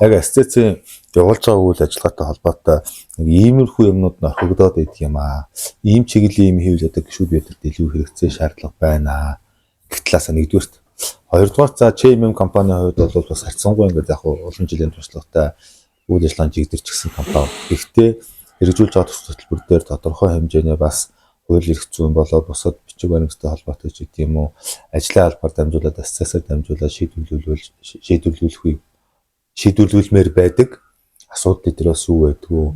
Яг ассоциацийн явуулж байгаа үйл ажиллагаатай холбоотой нэг иймэрхүү юмнууд нь орхигдоод идэх юм аа. Ийм чиглэлийн юм хийвэл одоо гişүүд бидэд илүү хэрэгцээ шаардлага байна. Гэх талаасаа нэгдүгээрт. Хоёрдугаар, за ЧММ компанийн хувьд бол бас харьцангуй ингээд яг улам жилийн туршлагатай үйл ажиллагаанд жигдэрч гисэн компани. Гэхдээ хэрэгжүүлж байгаа төсөл хөтөлбөр дээр тодорхой хэмжээний бас хууль эрх зүйн болоо бусад бичиг баримттай холбоотой ч гэдэм юм уу, ажлын албаар дамжуулаад, ассоциацаар дамжуулаад шийдвэрлүүлэхийг шийдвэрлүүлмээр байдаг асуудал дээр бас юу байдгүй,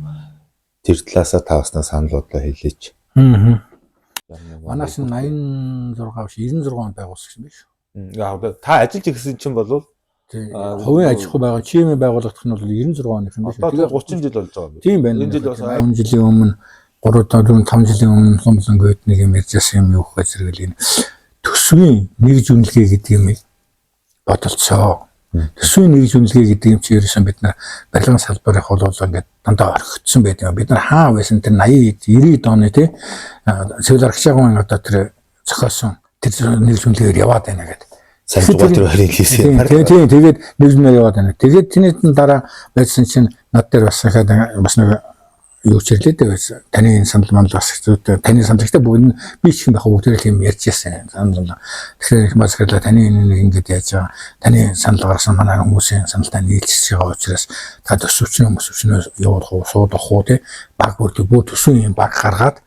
тэр талаасаа та баснаа санал бодлоо хэлээч. Аа. Манаас нь 86 биш, 96 онд байгуулсан гэсэн биш. Яг та ажиллаж ирсэн чинь бол Тийм. Хувийн аж ахуй байгуул ЧИМ байгуулагдах нь бол 96 оных юм биш. Одоо 30 жил болж байгаа юм. Тийм байна. Энэ жил бас 10 жилийн өмнө, 3 4 5 жилийн өмнө Ломлон гээд нэг юм ярьжсэн юм юу гэхээр зэрэг энэ төсвийн нэгж үнэлгээ гэдэг юм бодолцоо. Төсвийн нэгж үнэлгээ гэдэг юм чи ерөөсөн бид нар барилгын салбарын бол ингээд дандаа орхигдсон байдаг юм. Бид нар хаа байсан тэр 80 90 оны, тий, цэвэр архичаагийн одоо тэр зохиосон тэр нэгж үнэлгээгээр яваад байна гэдэг. Санжугаа тэр хоёрын хийсэн. Тийм, тэгээд нэг зүүнээр яваад байна. Тэгээд тэрний дараа байсан чинь над дээр бас ахаад бас нэг юу ч ирлээ дээ байсан. Таны энэ санал мандал бас хэцүүтэй. Таны санал гэхдээ бүгд нь би ч юм байх бүгд л юм ярьж байсан. Санал. Тэгэхээр их бас хэрлээ таны энэ нэг ингэж яаж байгаа. Таны санал гаргасан манай хүмүүсийн саналтай нийлчихэж байгаа учраас та төсөвчнөө төсөвчнөө явуулах уу, суудах уу, тий, баг бүр бүр төсвийн юм баг гаргаад,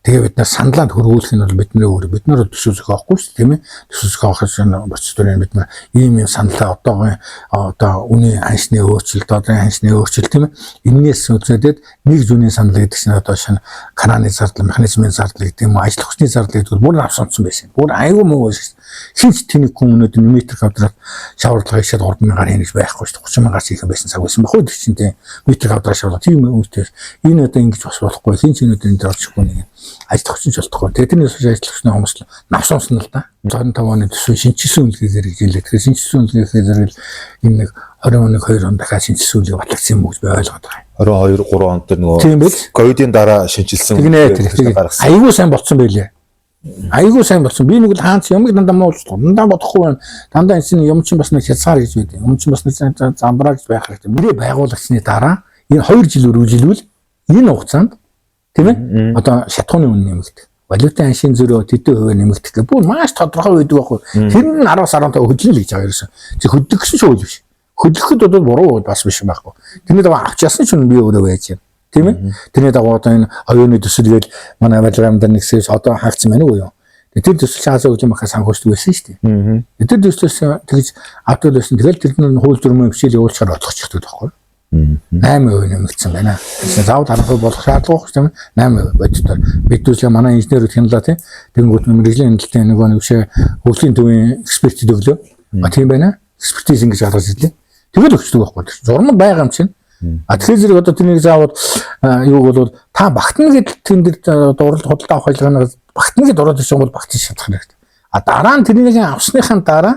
тэгээ бид нар саналаа хөргүүлэх нь бол бидний өөр, бид нар төсөв зохиохгүй шүү дээ, тийм ээ. Төсөв зохиохын процедурын бид нар ийм юм саналаа одоогийн одоо үнийн ханшны өөрчлөлт, одоо ханшны өөрчлөлт, тийм ээ. Энээс үзээд нэг зүүнний санал гэдэг чинь одоо шинэ краны зардал, механизмын зардал гэдэг юм уу, ажил хүчний зардал гэдэг нь бүр авсан байсан. Бүр айгүй муу байсан. Хинч тэнэг хүн өнөөдөр метр квадрат шаварлага хийшээд 3000-аар хийнэ гэж байхгүй шүү дээ. 30,000-аар хийх юм байсан цаг байсан байхгүй тэр чинь, тийм, метр квадрат шаварлага тийм үүстэй. Энэ одоо ингэж бас болохгүй. Хинч өнөөдөр энэ дээр очихгүй нэг ажил хүчин ч болтохгүй. Тэгээ тэрнээс хойш ажил хүчний хүмүүс навс унсан л да. 25 оны төсвийн шинэчилсэн үнэлгээгээр гэж хэлээ. Тэгэхээр шинэчилсэн үнэлгээгээр зэрэг энэ нэг 21 2 он дахиад шинэчилсэн үнэлгээ батлагдсан юм уу гэж би ойлгоод байгаа юм. 22 3 он дээр нөгөө Тийм биз? ковидын дараа шинэчилсэн Тэгнэ тэр. гаргасан. Айгүй сайн болцсон байлээ. Айгүй сайн болцсон. Би нэг л хаанц юмыг дандаа муулж дандаа бодохгүй байна. Дандаа энэ чинь юм чинь бас нэг хязгаар гэж байдаг. Юм чинь бас нэг замбраа гэж байх хэрэгтэй. Мөрөө байгуулагчны дараа энэ 2 жил үргэлжилвэл энэ хугацаанд, тийм ээ, одоо шатхууны үн нэмэгдэх. Валютын ханшийн зөрөө тэдэн хувиар нэмэгдэх гэх бүр маш тодорхой байдаг байхгүй. Тэр нь 10-аас 15 хөдлөн л гэж байгаа ерөөсөн. Тэг хөдлөх гэсэн шоу биш. Хөдлөхөд бол буруу бас биш байхгүй. Тэрний дагуу авч ясан ч би өөрөө байж байна. Тийм ээ. Тэрний дагуу одоо энэ оюуны төсөл гээл манай барилгын амьдар нэгсээс одоо хаагдсан байна уу юу? Тэр төсөл шаасаа өгч юм ахаа санхүүждэг байсан шүү дээ. Тэр төслөөс тэгж авдаг байсан. Тэгэл тэр нь хууль дүрмийн хичээл явуулчихаар ойлгочихдог байхгүй. 8% нэмэгдсэн байна. Тэгэхээр заавал 10% болох шаардлага байхгүй юм. 8% бодитоор. Бид үсгээ манай инженерүүд хяналаа, тийм. Тэгэнгүүт мэргэжлийн хяналтын нөгөө нэг шээ хөгжлийн төвийн экспертид өглөө. А тийм байна. Экспертиз ингэж гаргаж ирлээ. Тэгэл өгчдөг байхгүй. Зурмаг байгаа юм чинь. А тэгэхээр зэрэг одоо тэрнийг заавал юуг бол та багтна гэдэл тэн дээр дурлал худалдаа авах ажиллагаанаас багтна гэд ороод ирсэн бол багтаж чадах хэрэгтэй. А дараа нь тэрнийг авсныхаа дараа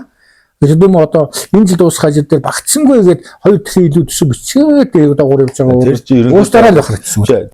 гэж юм одоо энэ жил дуусах ажил дээр багтсангүй гээд хоёр дахин илүү төсөв бичгээд дагуур явж байгаа. Тэр чинь ерөнхийдөө Уустараа л байх хэрэгтэй.